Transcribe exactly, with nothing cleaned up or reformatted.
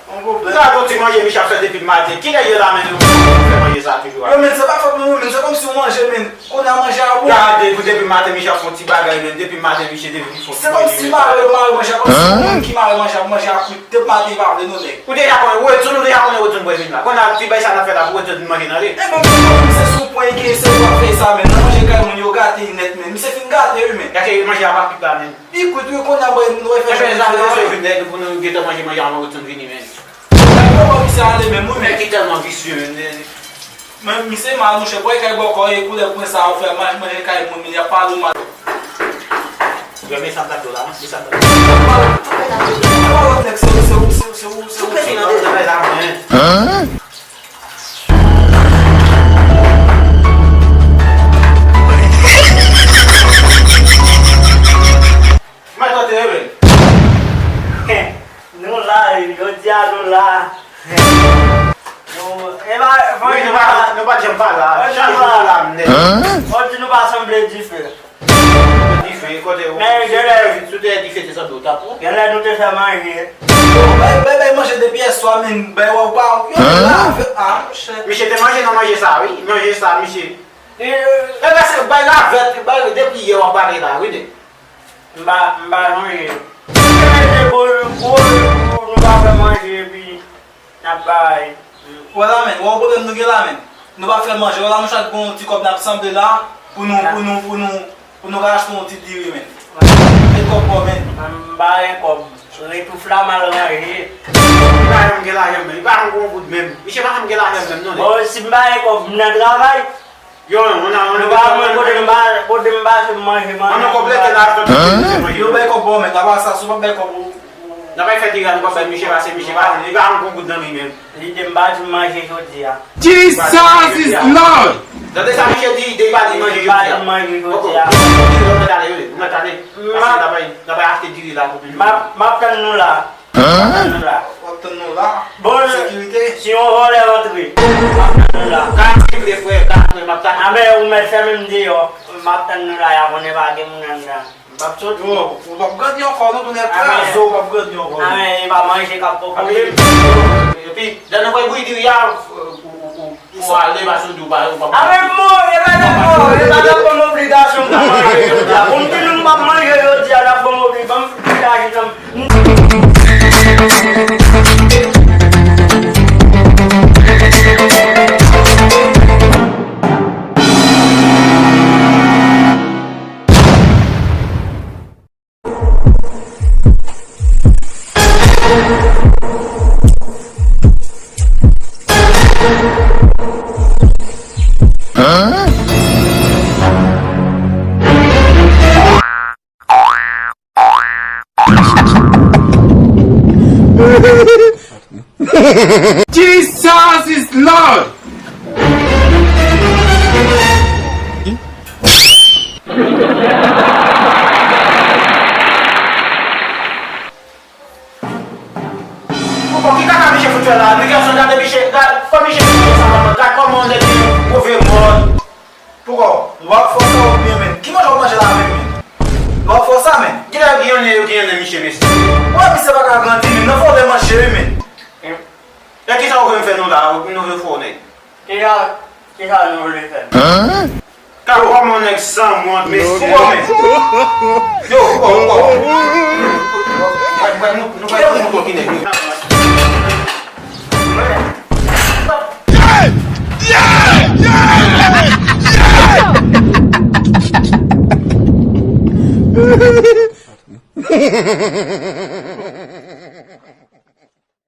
Yon pwoblèm. Gade yon ti manje Michè ap fè depi maten. Kilè ye la, men, nou fè manje sa toujou a? Yo, men, se pa fòt mwen, men, se kòmsi w manje, men. Kounye a manje a bon. Gade, pou depi maten Michè ap fè yon ti bagay, men, depi maten Michè depi fò. Se kòmsi mare yo mare manje a, kòmsi yon moun ki mare manje ap manje a kwit. Depi maten li pa vle non, nèg. Ou deja konnen, Retourn, ou deja konnen Retourn bwè vin la. Kounye a ti bagay sa n ap fè la pou Retourn manje nan li. E bon, men, se sou pwen ki se yo ap fè sa, men. Nan manje kay moun yo gate nèt, men. Misye fin gate, wi, men. Gade manje a pa kwit la, men. Li kwit, wi, kounye a, mwen, nou fè. Ebyen, zafè nou se vin pou nou gentan manje manje anvan Retourn vini, men. Kòman misye ale menm, wi, men. Nèg ki tèlman visye, men. Men misye mal, monchè, bòy kay bòkò, e koulè pwen sa yo fè manje, manje kay moun, men y ap pale w mal. Yo, men sa m t ap di w la, men sa m t ap di w. Pale w, tout nèg ap di w. Pale w, nèg, se ou, se ou, se ou, se ou, se ou, se ou. Tout peyi nan dezòd la, men. Mwen tante, men. Nou la, wi, jodi a nou la. Nou, e ba, wi, nou pa, nou pa janm pa la. Chak jou nou la, m nèt. Jodi nou pa sanble dife. Dife, kote ou? Men, genlè, sou tè dife te sanble w t ap ou? Genlè nou te fè manje. Bay, bay, bay manje depi yèswa, men, bay wè w pa, yo, la, a, monchè. Misye te manje nan manje sa, wi. Manje sa, misye. E, e, se bay ravèt, bay, depi yè w ap pale la, wi, de. M pa, m pa manje. Mwen mete bol, bol, nou pa fè manje, epi n ap bay. Wè la, men, wè yon pwoblèm nou gen la, men. Nou pa fè manje, wè la, nou chak gen yon ti kòb n ap sanble la, pou nou, pou nou, pou nou, pou nou ka achte yon ti diri, men. Met kòb bò, men. M pa gen kòb. Retouf la mal ranje. Li pa janm gen lajan, men. Li pa janm gen yon goud, men. Misye pa janm gen lajan, men, non, nèg. Bon, si m pa gen kòb, m nan travay. Yo, on a, on a. Nou pa mwen kote m pa, kote m pase m manje, manje. An nou konplete la, tout manje. Yo bay kòb bon, men apa sa, si w pa bay kòb ou. N ap fè diri a, nou pa bay misye pase, misye pa, li pa yon bon goud nan li menm. Li di m pa di m manje jodi a. Jesus is Lord! Tande sa misye di, li pa di manje jodi a. Li pa di manje jodi a. Oke, nou mèt ale, wi, nou mèt ale. Paske n ap, n ap achte diri la pou nou. M ap, m ap tann nou la. Hein? W ap tann nou la. Bon, sekirite. Si yon vòlè rantre, m ap tann nou la. Ka vle frè, ka vle, m ap tann. Amen, ou mèt fèmen m deyò. M ap tann nou la, y a konnen pa gen moun anndan. M p ap sot. Yo, ou p ap grandi ankò, non, tounen kraze, ou p ap grandi ankò. Amen, e pa manje k ap poko. Epi, lè nou wè bouyi diri a, ou, ou, ou, Ou ale, paske w di w pa, ou pa. Avèk mwen, e pa dakò, e pa dakò, m obligasyon m ta manje jodi a. Pou m di nou m p ap manje jodi a, n ap ban m obli, ban m ti lajan m. Jesus is Lord! Bon, ki kaka misye fout fè la? Li gen son gade misye, gad, fò misye fout fè sa, manman. Gad kòman yon nèg gen move mòd. Poukò? W ap fè sa ou byen, men. Ki manje w ap manje la menm, men? W ap fè sa, men. Kilè yo gen yon nen, yo gen yon nen, misye, mesye? Wè, misye pa ka grandi, men. Nan vòlè manje, wi, men. E kisa w vle m fè nou la? Nou vle fè w nèg. Kisa, kisa nou vle fè? Ka kòman nèg sanwont, mesye. Yo, yo, yo. Wè, wè, nou, nou, wè, nou, nou, nou,